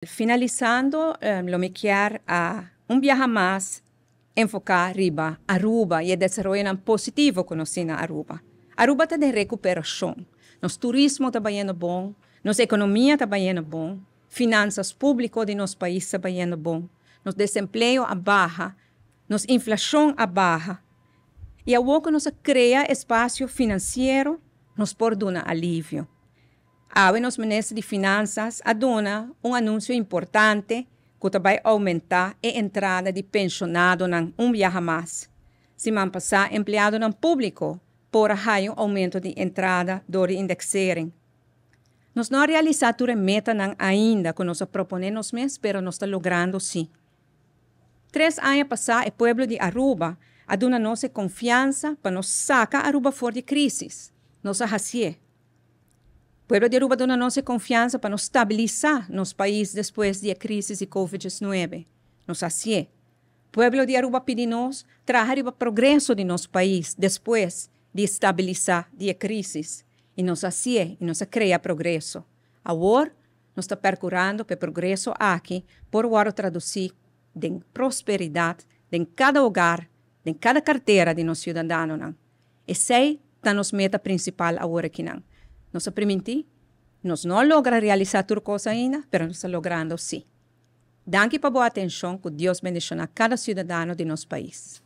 Finalisando, lo mi kier a un biaha mas enfoca riba Aruba y e desaroyonan positivo cu nos tin na Aruba. Aruba ta den recuperacion. Nos turismo ta bayendo bon, nos economia ta bayendo bon, finanzas publico di nos pais ta bayendo bon, nos desempleo a baha, nos inflacion a baha. Y awor cu nos a crea espacio financiero, nos por duna alivio. Awe nos Minister di Finanzas a duna un anuncio importante cu ta bay aumenta e entrada di pensionadonan un biaha mas. Siman pasa empleadonan publico por a haya un aumento di entrada door di indexering. Nos no a realisa tur e metanan ainda cu nos a propone nos mes, pero nos ta logrando si. 3 aña pasa e pueblo di Aruba a duna nos e confiansa pa nos saca Aruba for di crisis. Nos a haci'e. Pueblo di Aruba a duna nos e confiansa pa nos stabilisa nos pais despues di e crisis di Covid 19. Nos a haci'e. Pueblo di Aruba a pidi nos traha riba progreso di nos pais despues di stabilisa di e crisis. Y nos a haci'e y nos a crea progreso. Awor nos ta percurando pa e progreso aki por wordo traduci den prosperidad den cada hogar, den cada cartera di nos ciudadanonan. Esey ta nos meta principal awor akinan. Nos a priminti, nos no a logra realisa tur cos ainda, pero nos ta logrando si. Danki pa bo atencion, cu Dios bendiciona cada ciudadano di nos pais.